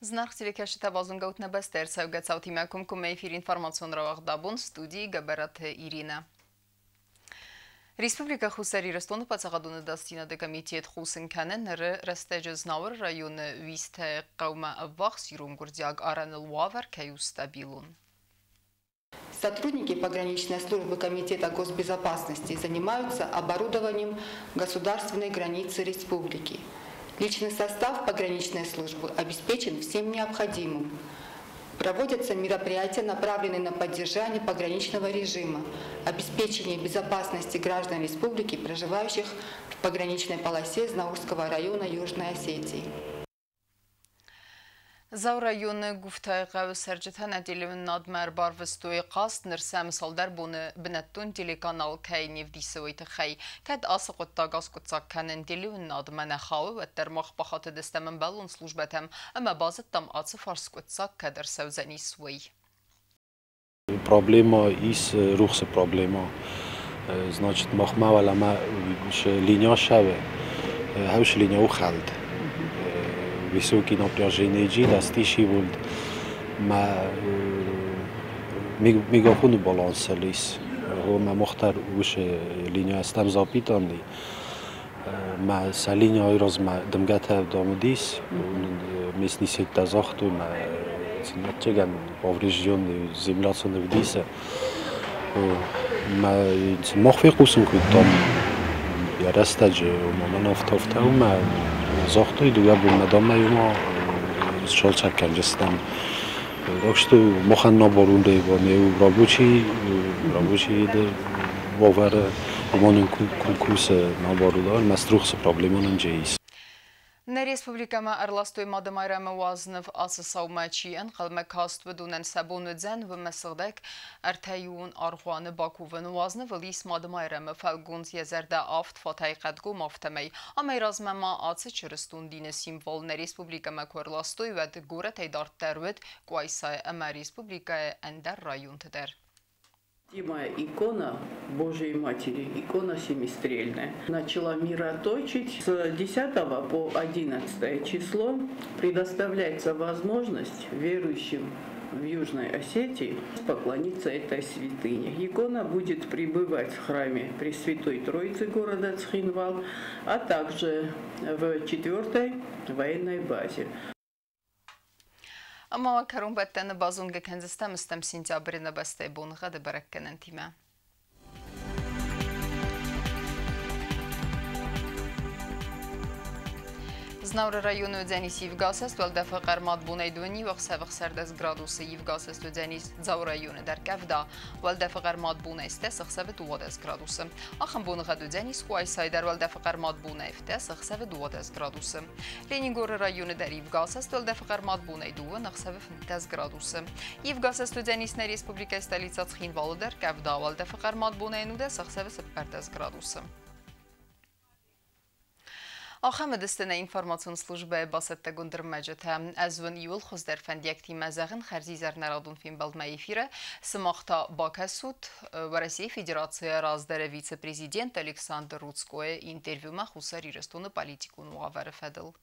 Зынаргъ телекӕсджытӕ, базонгӕут нӕ бӕстӕ ӕрцӕугӕ цаутимӕ комкоммӕ эфир информацион рауагъд абон, студийы Гӕбӕраты Иринӕ. Республикӕ Хуссар Ирыстоны паддзахадон ӕдасдзинады комитет хъусын кӕны, ныры рӕстӕджы Знауыры районы Уистӕйы хъӕумӕ ӕввахс ирон-гуырдзиаг арӕныл уавӕр кӕй у стабилон. Сотрудники пограничной службы Комитета госбезопасности занимаются оборудованием государственной границы республики. Личный состав пограничной службы обеспечен всем необходимым. Проводятся мероприятия, направленные на поддержание пограничного режима, обеспечение безопасности граждан республики, проживающих в пограничной полосе Знаурского района Южной Осетии. Дзауы районы Гуфтайы хъӕуы цӕрджытӕ нӕ телеуынынадмӕ ӕрбарвыстой хъаст, ныр сӕм цалдӕр боны бынӕттон телеканал кӕй не вдисы, уый тыххӕй. Кӕд ацы хъуыддаг аскъуыддзаг кӕнын телеуынынадмӕ нӕ хауы, уӕддӕр мах бахатыдыстӕм ӕмбӕлон службӕтӕм ӕмӕ базыдтам, ацы фарст скъуыддзаг кӕд ӕрцӕудзӕнис, уый. Проблема ис рухсы проблема. Значит, махмӕ уӕлӕмӕ линия шаве, хӕуш линия ухӕлд. Высокий напряжение дастиши вольт. Ма мегафоны баланс лис. Ма мохтар уш линия стам запитанный. Ма са линия айразмӕ дымгӕтӕ дамудис, местный сеть загътой, ма цинатчеган поврежденный земля вдиса. Ма мах фехъусын кодтам йӕ рӕстӕджы, мӕн афтӕ ӕмӕ загътой, 2 бонмӕ дам-ма иумӕ сцалцӕг кӕндзыстӕм. Так что махӕн набор ундӕй рабочий уавӕры уымӕн конкурсы набор уыд, ӕрмӕст рухсы проблемӕ нын ис. Нӕ республикӕмӕ ӕрластой Мадымайрӕмы уазныв, ацы цаумӕ чи ӕнхъӕлмӕ каст, уыдонӕн сӕ бон уыдзӕн уымӕ сыгъдӕг ӕртӕиуон аргъуаны бакувын. Уазнывыл ис Мадымайрӕмы фӕлгонц, йӕ зӕрдӕ авд фатӕй хъӕдгом, афтӕмӕй. Амӕй размӕ ма ацы чырыстон дины символ нӕ республикӕмӕ куы ӕрластой, уӕд горӕтӕй дарддӕр уыд Къуайсайы ӕмӕ республикӕйы ӕндӕр районты дӕр. Икона Божией Матери, икона семистрельная, начала мироточить с 10 по 11 число. Предоставляется возможность верующим в Южной Осетии поклониться этой святыне. Икона будет пребывать в храме Пресвятой Троицы города Цхинвал, а также в 4-й военной базе. Ӕмӕ кӕронбӕттӕны базонгӕ кӕндзыстӕм стӕм сентябры нӕ бӕстӕйы боныгъӕды бӕрӕггӕнӕнтимӕ. Знауыры районы уыдзӕнис ивгӕсӕст, уӕлдӕфы хъӕрмад бонӕй донни ӕхсӕвы 16 градусы, ивгӕсӕст уыдзӕнис Дзауы районы дӕр къӕвда, уӕлдӕфы хъӕрмад бонӕй стӕс ӕхсӕвы 12 градусы. Ахӕм боныгъӕд уыдзӕнис Къуайсайы дӕр, уӕлдӕфы хъӕрмад бонӕй 7 ӕхсӕвы 12 градусы. Ленингоры районы дӕр ивгӕсӕст, уӕлдӕфы хъӕрмад бонӕй 2 ӕхсӕвы 15 градусы. Ивгӕсӕст уыдзӕнис нӕ республикӕйы столицӕ Цхинвалы дӕр, къӕвда, уӕлдӕфы хъӕрмад бонӕй 19 ӕхсӕвы 14 градусы. Ахӕм уыдысты нӕ информацион службӕйы бацӕттӕгонд ӕрмӕджытӕ. Ӕз уын иууыл хуыздӕр фӕндиӕгтимӕ зӕгъын хӕрзизӕр нӕ радон фембӕлдмӕ эфиры. Сымах та бакӕсут Уӕрӕсейы Федерацийы раздӕры вице-президент Александр Руцкойы интервьюмӕ Хуссар Ирыстоны политикон уавӕры фӕдыл.